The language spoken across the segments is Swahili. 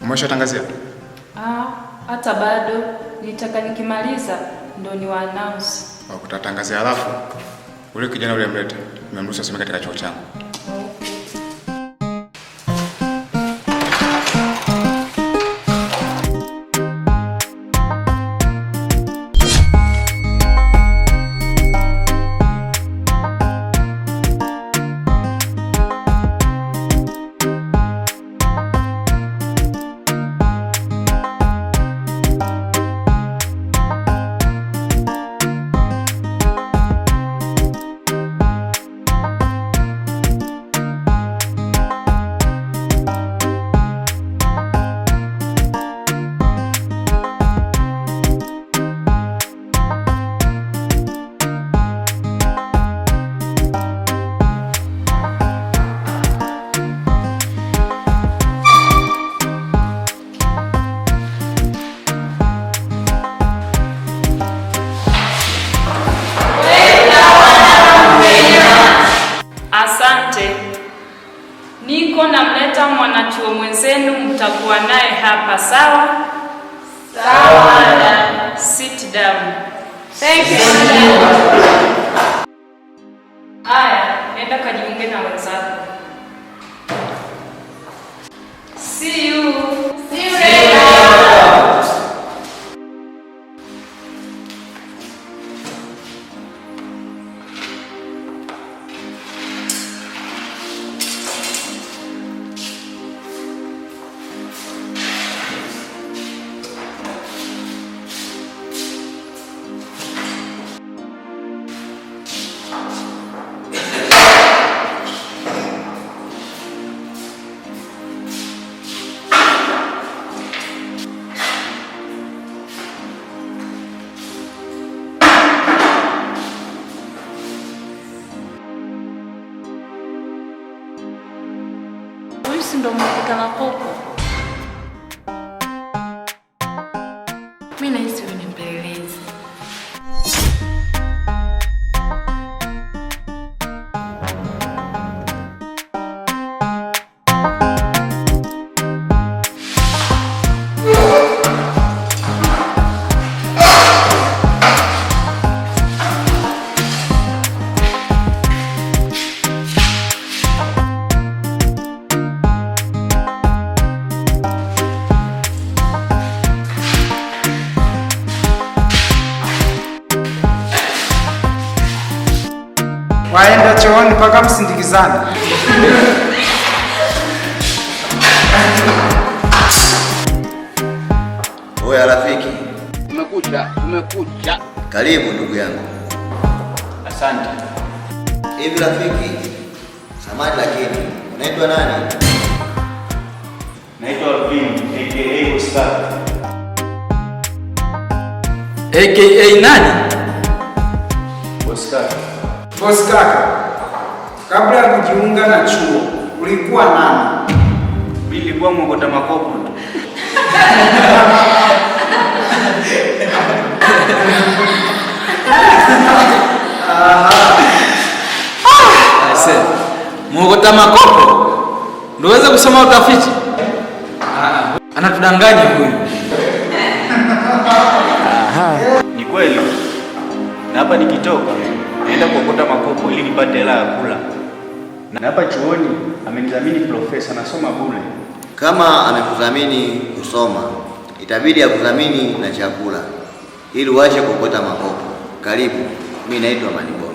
Umeshatangazia? Ah, hata bado. Nitaka nikimaliza ndo ni announce. Kutatangazia halafu ule kijana ule mlete. Nimemruhusu asome katika chuo changu. Okay. Asante. Niko namleta mwanachuo mwenzenu, mtakuwa naye hapa, sawa? Sawa. Sit down. Thank you. Haya, nenda kajiunge na wenzako. See you. See you later. Huyu si ndo mwokota makopo? Mi nahisi huyu ni mpelelezi. Waenda chooni mpaka msindikizane. Oya rafiki, Kumekucha, kumekucha. Karibu ndugu yangu. Asante. Hivi rafiki, samahani lakini unaitwa nani? Naitwa Vin aka Oscar. AKA nani? Oscar. Boss kaka, kabla ya kujiunga na chuo ulikuwa nani? Mimi nilikuwa mwokota makopo tu. Aise, mwokota makopo ndio uweze kusoma utafiti? Ah, anatudanganya huyu. Ni kweli. Na hapa nikitoka naenda kuokota makopo ili nipate hela ya kula. Na hapa chuoni amenidhamini profesa, nasoma bure. Kama amekudhamini kusoma, itabidi akudhamini na chakula ili uache kuokota makopo. Karibu, mimi naitwa Manibondo.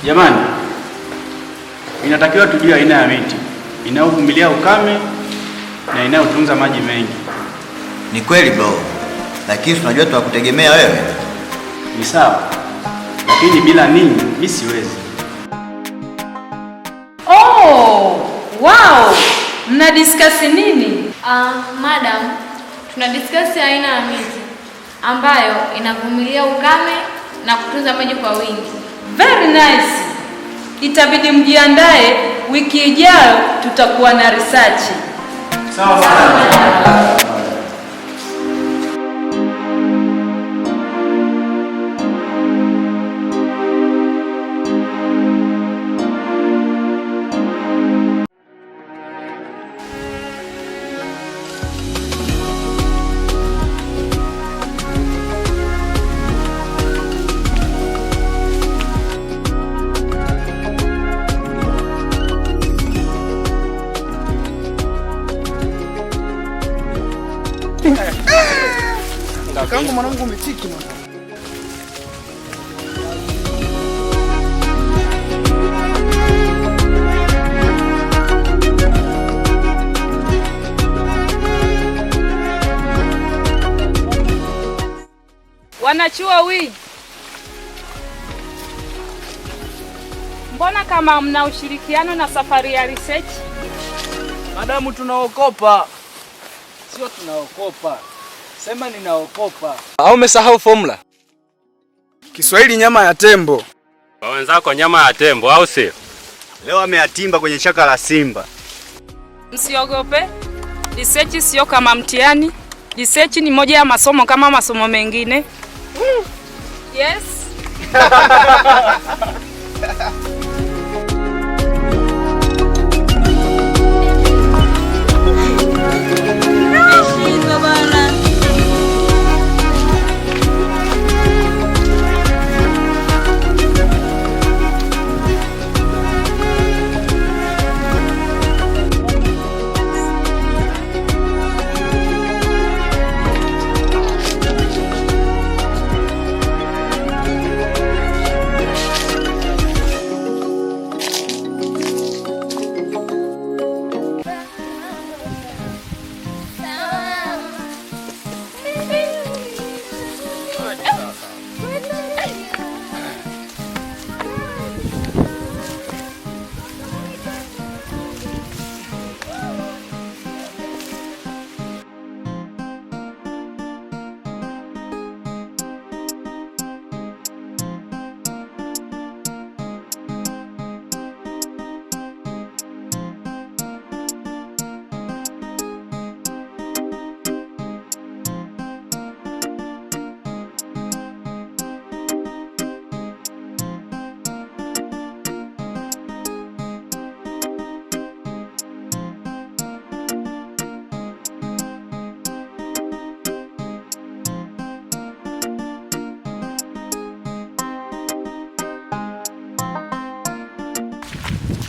Jamani, inatakiwa tujue aina ya miti inayovumilia ukame na inayotunza maji mengi. Ni kweli bro, lakini tunajua tunakutegemea wewe. Ni sawa, lakini bila ninyi mi siwezi. Oh, wow! Mna discuss nini? Madam, tuna discuss aina ya miti ambayo inavumilia ukame na kutunza maji kwa wingi. Very nice. Itabidi mjiandae, wiki ijayo tutakuwa na research. Sawa madam. Kakangu mwanangu umetiki mwana. Wanachuo wi, mbona kama mna ushirikiano na safari ya research? Madamu tunaokopa. Sio tunaokopa, sema ninaokopa. Au umesahau formula? Kiswahili nyama ya tembo. Kwa wenzako nyama ya tembo, au sio? Leo ameatimba kwenye chaka la simba. Msiogope, research sio kama mtihani. Research ni moja ya masomo kama masomo mengine. Yes. Nimeshindwa bana.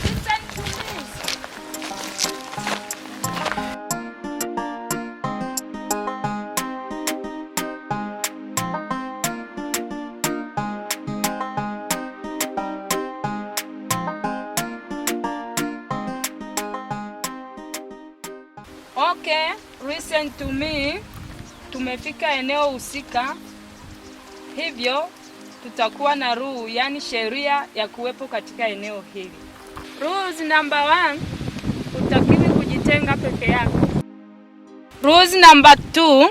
Listen to me. Okay, listen to me. Tumefika eneo husika, hivyo tutakuwa na rule, yani sheria ya kuwepo katika eneo hili. Rules number 1, hutakiwi kujitenga peke yako. Rules number 2,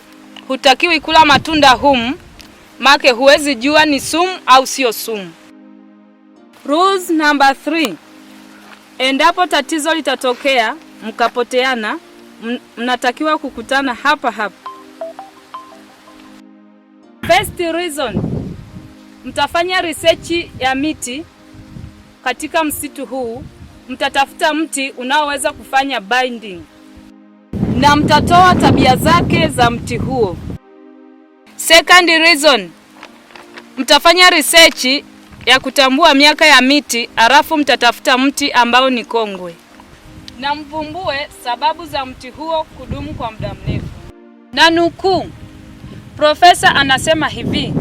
hutakiwi kula matunda humu, make huwezi jua ni sumu au sio sumu. Rules number 3, endapo tatizo litatokea mkapoteana, mnatakiwa kukutana hapa hapa. First reason, mtafanya research ya miti katika msitu huu. Mtatafuta mti unaoweza kufanya binding na mtatoa tabia zake za mti huo. Second reason, mtafanya research ya kutambua miaka ya miti, halafu mtatafuta mti ambao ni kongwe na mvumbue sababu za mti huo kudumu kwa muda mrefu. Na nukuu, profesa anasema hivi: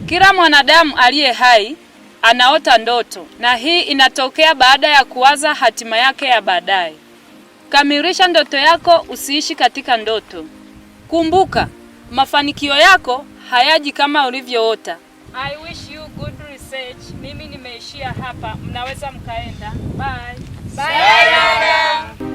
kila mwanadamu aliye hai anaota ndoto, na hii inatokea baada ya kuwaza hatima yake ya baadaye. Kamilisha ndoto yako, usiishi katika ndoto. Kumbuka, mafanikio yako hayaji kama ulivyoota. I wish you good research. Mimi nimeishia hapa, mnaweza mkaenda. Bye. Bye, madam.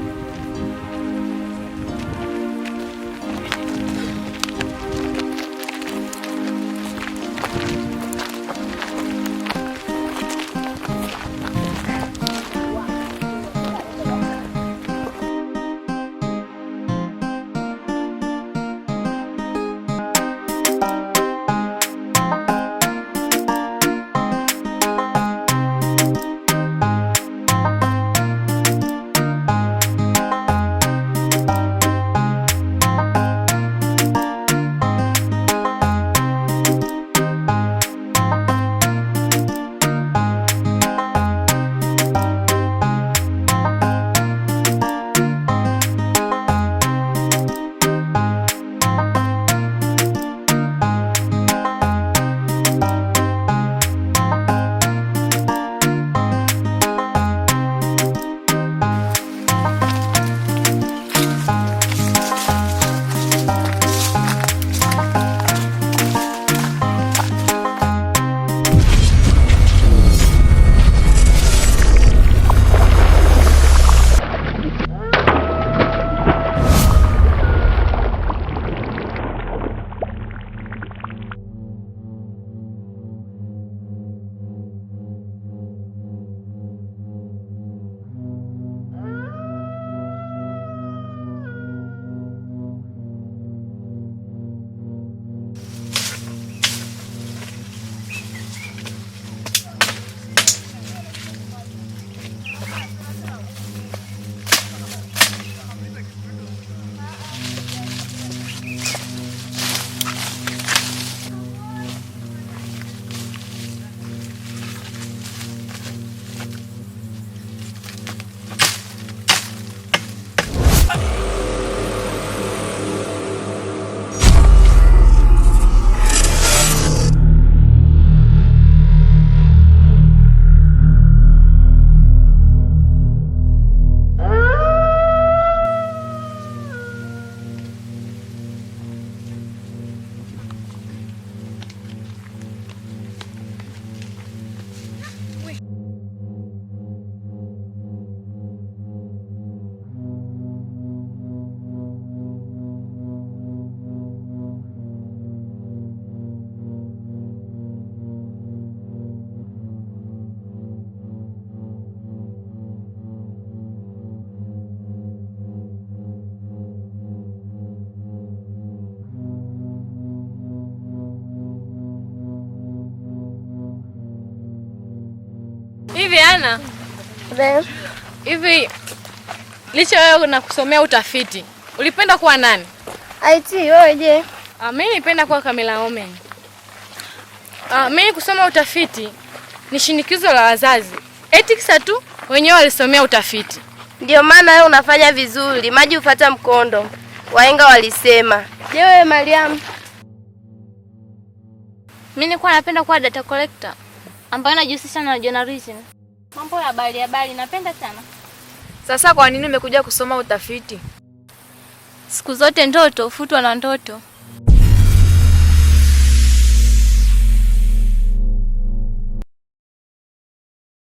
Hivi Ana, hivi licha wewe na kusomea utafiti, ulipenda kuwa nani? IT. Wewe je? Mimi nilipenda kuwa Camila Omen. Mimi kusoma utafiti ni shinikizo la wazazi. Eti kisa tu wenyewe walisomea utafiti. Ndio maana wewe unafanya vizuri, maji hufuata mkondo. Wahenga walisema. Je, wewe Mariam? Mimi nilikuwa napenda kuwa data collector ambayo inajihusisha na journalism. Mambo ya habari napenda sana. Sasa kwa nini umekuja kusoma utafiti? Siku zote ndoto hufutwa na ndoto.